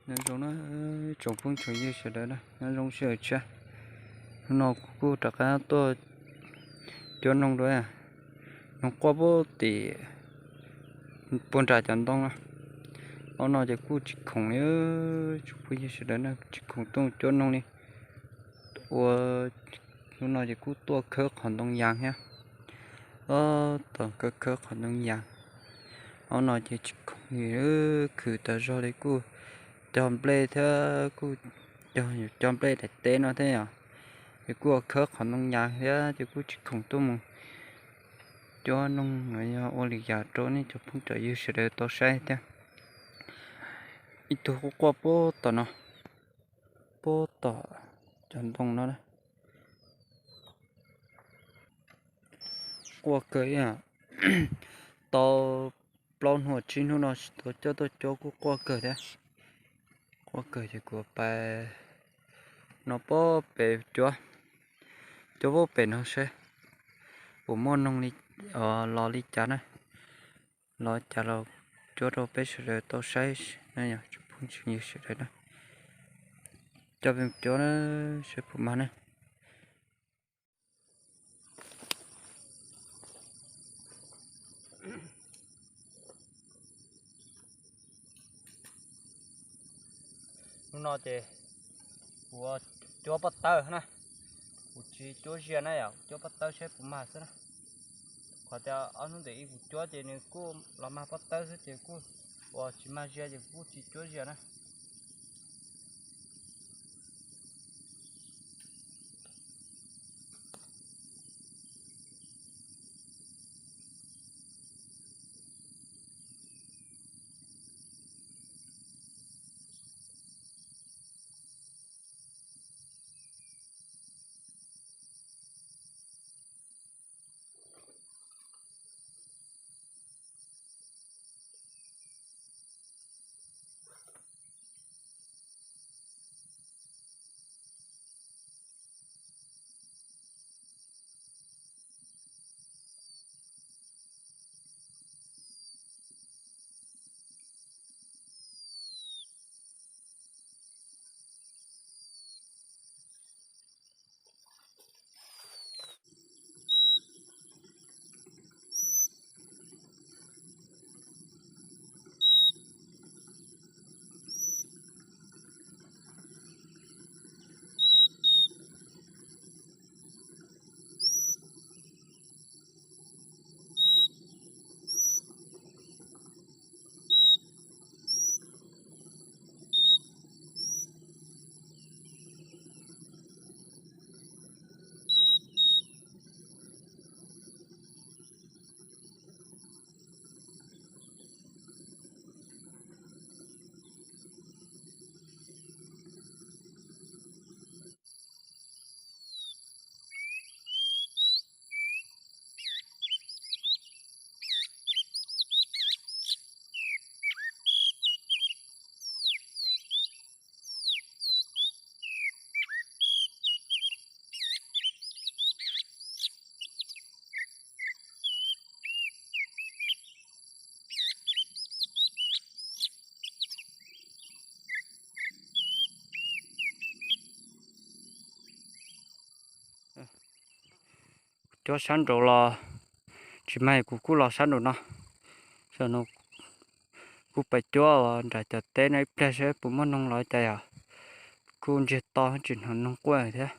Nyob zoo na, tsoom phooj tsoom ywg sawv daws na, nyob zoo sij hawm tshiab. Hnub no kuv kuj rov qab tuaj cuab noog dua. Noog quaj puag tim puag nram cov ntoo no. Ob no ces kuj tsis khoom li, tsoom phooj ywg sawv daws na, tsis khoom tuaj cuab noog li. Ua hnub no ces kuj tuaj khawb qhov ntoo yas thiab. Ob, tuaj khawb khawb qhov ntoo yas. Ob no ces tsis khoom li, khwv tas zog li, kuj cog nplej thiab, kuj cog, cog nplej daim teb no thiab yom. Ces kuj ua khawb qhov ntoo yas thiab ces kuj tsis khoom tuaj mus cuab noog los yog ua li cas rau nej cov phooj cov ywg sawv daws tau saib thiab. Ib tug quaj quaj puag tom no, puag tom cov ntoo no na. Quaj kawg ib yam, tau plaub hnub tsib hnub no tsis tau coj tuaj cuab kuj quaj kawg thiab. Quaj kawg ces kuv pais no puag pem cuab, cuab puag pem no seb puas muaj noog li, los li cas na. Los cas los cuab rau peb sawv daws tau saib na, yog tsoom phooj tsoom ywg sawv daws na. Coj peb mus cuab na, seb puas mag na. Hnub no ces kuv cuab pob tawb na, kuv tsis cuab zias na yom, cuab pob tawb seb puas mag xwb na. Qhov tias ob hnub ntawm ib kuv cuab ces nws kuj los mag pob tawb xwb ces kuj, uas tsis mag zias ces kuv kuj tsis cuab zias na. Cuab sab nraud los tsis mag, kuv kuj los sab nraum no. Kuv pais cuab nram cov teb no ib pliag seb puas muaj noog los cas yom. Kuj ntsiag to tsis hnov noog quaj thiab.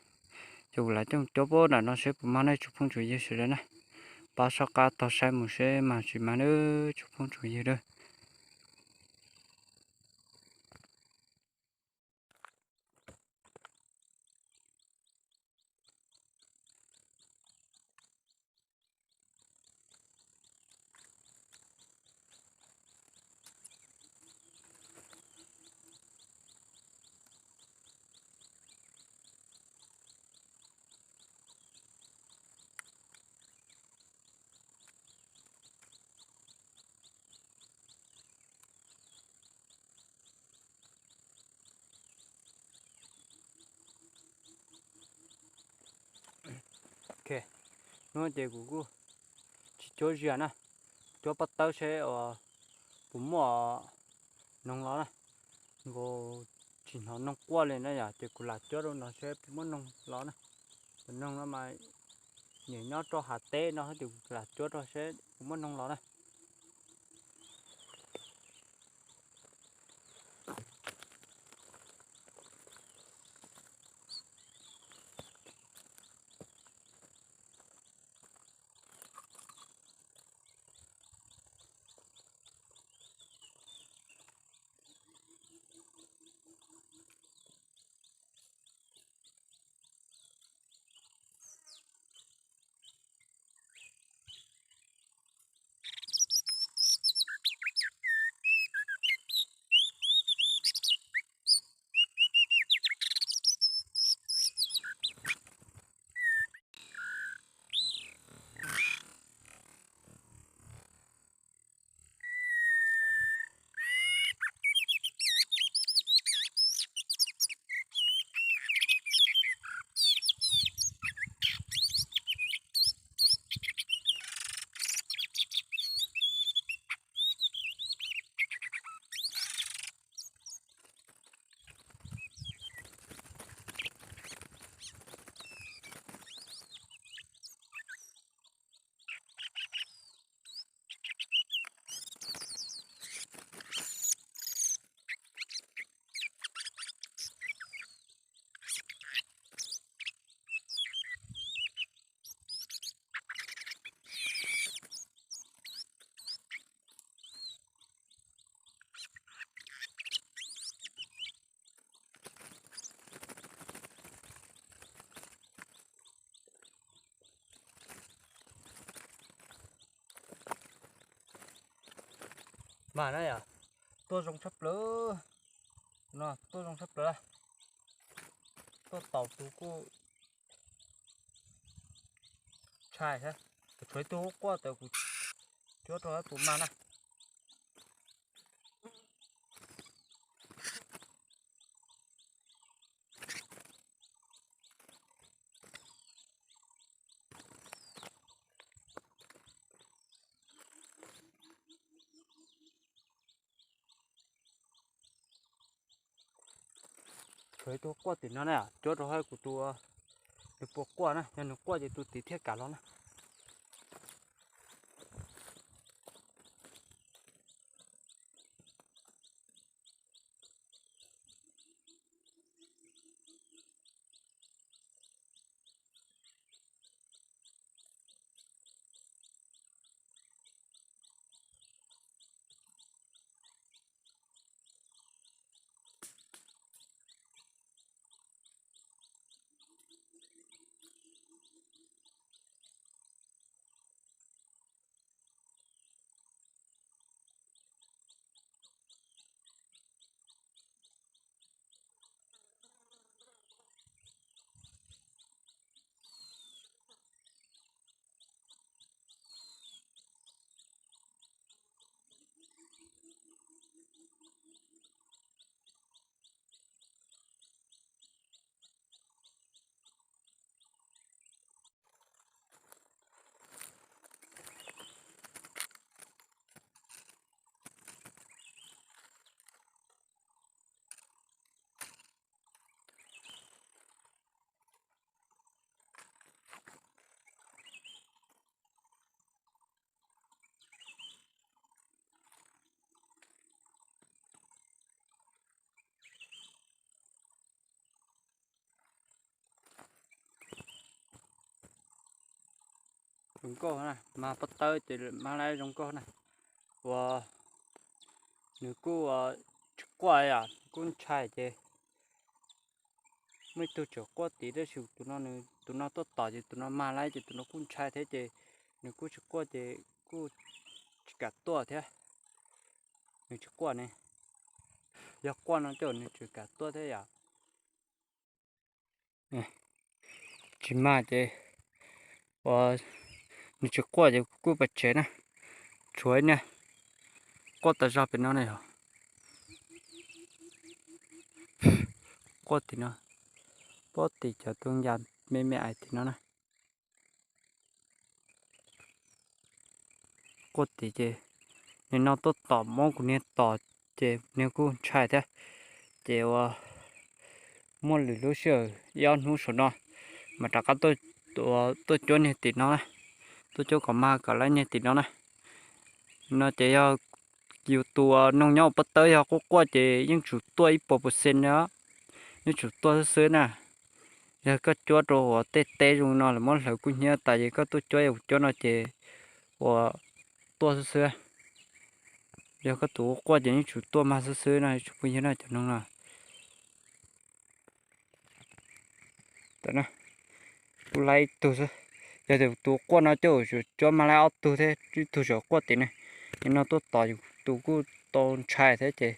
Ces kuv lam coj mus cuab puag nram no seb puas mag ne tsoom phooj tsoom ywg sawv daws na. Pab soj qab tog saib mus seb mag tsis mag na tsoom phooj tsoom ywg na. Ok, hnub no ces kuv kuj tsis cuab zias na, cuab pob tawb seb puas muaj noog los na. Nkaus tsis hnov noog quaj li na yom, ces kuv lam cuab rau no seb puas muaj noog los na. Tus noog no mas nyiam nyob rau hav teb no, ces kuv lam cuab rau seb puas muaj noog los na. Mas na yom, tuaj zoo tshaj plaws no, tuaj zoo tshaj plaws. Tuaj tau tus kuj ntshai thiab. Kuv tshuav ib tug quaj ntawd kuv cuab rau puas mag na. Tshuav ib tug quaj tim no na, cuab rau hauv kuv tus, nws puas quaj na, yog nws quaj ces tus tim thiaj kam los na. Zoo nkauj na, mag pob tawb ces mag laib zoo nkauj na. Uas nws kuj tsis quaj yom, kuj ntshai ces muaj ib tug tseem quaj tid tab sis tus no, tus no tuaj tom ces tus no mag laib ces tus no kuj ntshai thiab ces nws kuj tsis quaj ces kuj tsis kam tuaj thiab. Nws tsis quaj ne, yog quaj no ces nws tsis kam tuaj thiab yom. Tsis mag ces, uas nws tsis quaj ces kuv kuj pais tsev na. Tshuav ib niag quaj tas zog pem no na yog. Quaj tim no, pob tim cov tus yas me me ais tim no na. Quaj tim ces nim no tuaj tom muab kuv niag tom ces niag kuj ntshai thiab. Ces ua muaj lwm lub sij hawm ib ob hnub saum no mas rov qab tuaj, tuaj cuab niag tim no na, tuaj cuab kom mag kom laib niag tim no na. No ces yog yus tus noog nyob ua pob tawb yog quaj quaj ces yeej tsum tuaj ib puas percent na, yeej tsum tuaj xwb xwb na. Yog koj cuab rau uas tej teb zoo no lawm muab hlawv kub hnyiab tas ces koj tuaj cuab ua cuab no ces ua tuaj xwb xwb. Yog koj tus quaj quaj ces yeej tsum tuaj mag xwb xwb no tsoom phooj ywg na cov noog no. Kuj laib ib tug xwb. Yog tias tus quaj no coj yuav cuab mag laib ob tug thiab, ib tug tseem quaj tim ne. Nim no tuaj tos yus tus kuj tau ntshai thiab ces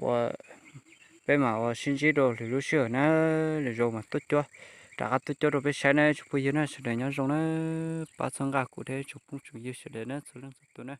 ua peb mam ua sib ntsib rau lwm lub sij hawm na, lwm zaus mas tuaj cuab, rov qab tuaj cuab rau peb saib na tsoom phooj ywg na, sawv daws nyob zoo na, pab txhawb nqa kuv thiab tsoom phooj tsoom ywg sawv daws na txhua leej txhua tus na.